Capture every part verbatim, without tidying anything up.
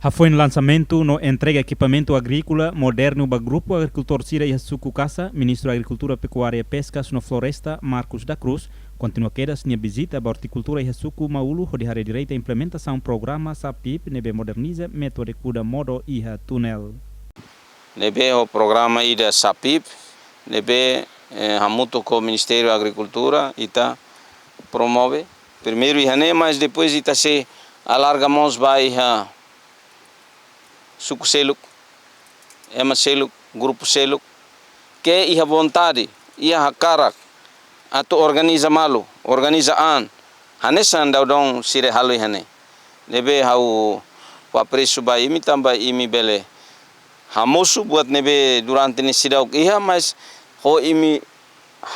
Hafoin lansamentu no entrega ekipamentu agríkola modernu ba grupu agrikultór sira iha suku Kasa, Ministru Agrikultura, Pekuária, Peskas no Floresta, Marcos da Cruz, kontinua kedas nia vizita ba ortikultura iha suku Maulu, hodi haree direta implementasaun programa SAPIP ne'ebé moderniza métodu kuda modo iha tunel. Ne'ebé ho programa ida SAPIP, ne'ebé, eh, hamutuk ho Ministériu Agrikultura, ita promove. Primeiru iha ne'e, mas depois ita sei alarga mós ba iha suku seluk, ema seluk, grupu seluk, ke iha vontade, iha hakarak, atu organiza malu, organiza an, hanesan daudaun sira halo iha ne'e. Ne'ebé ha'u fó apresu ba imi tanba imi bele hamosu buat ne'ebé durante ne'e seidauk iha, mas ho imi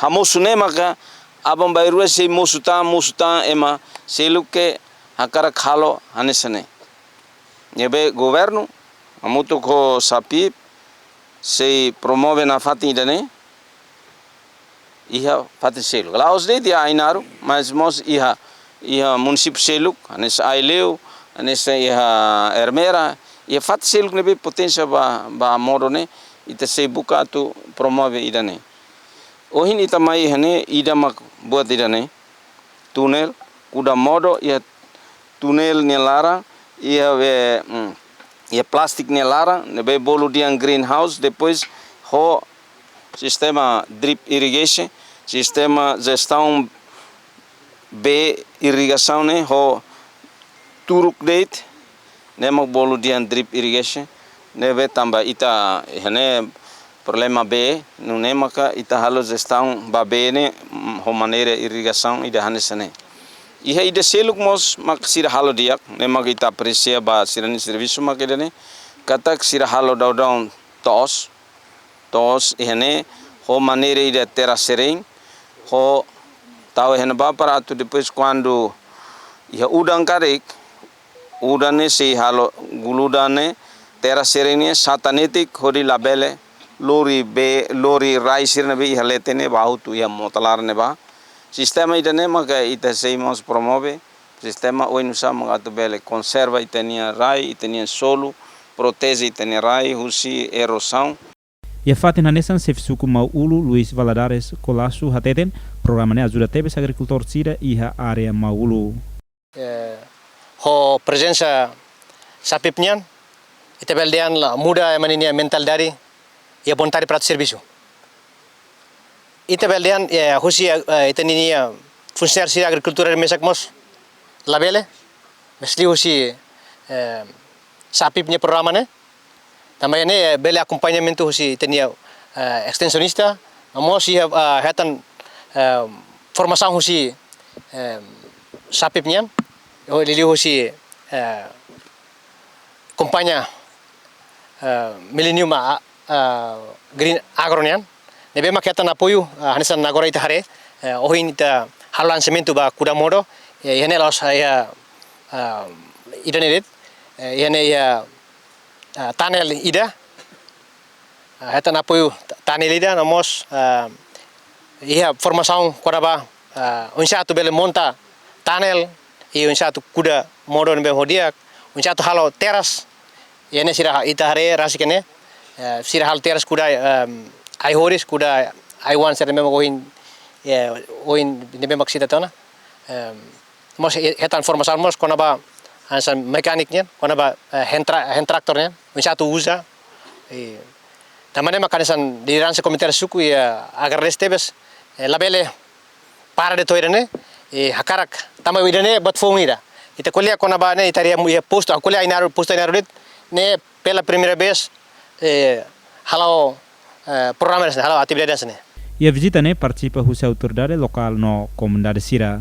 hamosu ne'e maka aban-bainrua sei mosu tan, mosu tan ema seluk ke hakarak halo hanesan ne'e. Ne'ebé governu hamutuk ho SAPIP sei promove nafatin ida-ne'e iha fatin seluk. La'ós de'it iha Ainaro, mas mós iha, iha munisípiu seluk, hanesan Aileu, hanesan iha Ermera, iha fatin seluk ne'ebé potensiál ba, ba modo ne'e, ita sei buka atu promove ida-ne'e. Ohin ita mai iha ne'e, ida mak buat ida-ne'e, tunel, kuda modo, iha tunel nia laran, iha, eh, mm, iha plástiku nia laran, ne'ebé bolu dehan greenhouse, depois ho sistema drip irrigation, sistema jestaun bee irrigasaun ne'e ho turuk de'it, ne'e mak bolu dehan drip irrigation, ne'ebé tanba ita iha ne'e problema bee, nune'e maka ita halo jestaun ba bee ne'e, mm, ho maneira irrigasaun ida hanesan ne'e. Iha ida seluk mós mak sira halo di'ak, ne'e mak ita apresia ba sira-nia servisu mak ida-ne'e, katak sira halo daudaun to'os, to'os iha ne'e ho maneira ida terasering, ho tau iha ne'ebá para atu depois kuandu iha udan karik, udan ne'e sei halo gulu-udan ne'e, terasering ne'e satanetik hodi labele lori bee, lori rai sira ne'ebé iha leten ne'e ba hotu iha mota laran ne'ebá. Sistema ida-ne'e maka ita sei mós promove, sistema oinsá mak atu bele konserva ita-nia rai, ita-nia solu, proteje ita-nia rai husi erozaun. Iha fatin hanesan, xefe suku Maulu, Luis Valadares Colasso, hateten, programa ne'e ajuda tebes agrikultór sira iha área Maulu. Eh, ho prezensa SAPIP nian, ita bele dehan la muda ema ninia mentalidade iha vontade para atu servisu. Ita bele dehan, eh, husi, eh, ita ninia funsionáriu sira agrikultura mesak mós labele, mas liuhusi, eh, SAPIP nia programa ne'e. Tanba ne'e, eh, bele akompañamentu husi ita-nia, eh, estensionista, no mós iha, eh, hetan, eh, formasaun husi, eh, SAPIP nian, liuliu husi, eh, kompañia, eh, Millennium, ah, ah, Green Agro nian. Ne'ebé mak hetan apoiu, ah, hanesan agora ita haree, eh, ohin ita halo lansamentu ba kuda modo, eh, iha ne'e la'ós, eh, iha, ah, ida-ne'e de'it, eh, iha ne'e iha, ah, tunnel ida, ah, hetan apoiu t-, tunnel ida, no mós, ah, iha formasaun kona-ba, ah, oinsá atu bele monta tunnel, i oinsá atu kuda modo ne'ebé ho di'ak, oinsá atu halo teras, iha ne'e sira ha-, ita haree rasik ne'e, eh, sira halo teras kuda, em, ai-horis, kuda ai-oan sira ne'ebé mak ohin, eh, ohin ne'ebé mak sira tiha ona. Em, mós he-, hetan formasaun mós kona-ba hanesan mekanik nian, kona-ba, eh, hand tra-, hand tractor nian, oinsá atu uza. I tanba ne'e mak hanesan lideransa komunitáriu suku, eh, agradese tebes, eh, labele para de'it to'o ida-ne'e, eh, hakarak, tanba ida-ne'e buat foun ida. Ita ko'alia kona-ba ne'e, ita iha, iha postu, ha'u ko'alia Ainaro, postu Ainaro de'it, ne'e pela primeira vez, eh, halo, eh, programa hanesan ne'e, halo atividade hanesan ne'e. Iha vizita ne'e partisipa husi autoridade lokál no komunidade sira.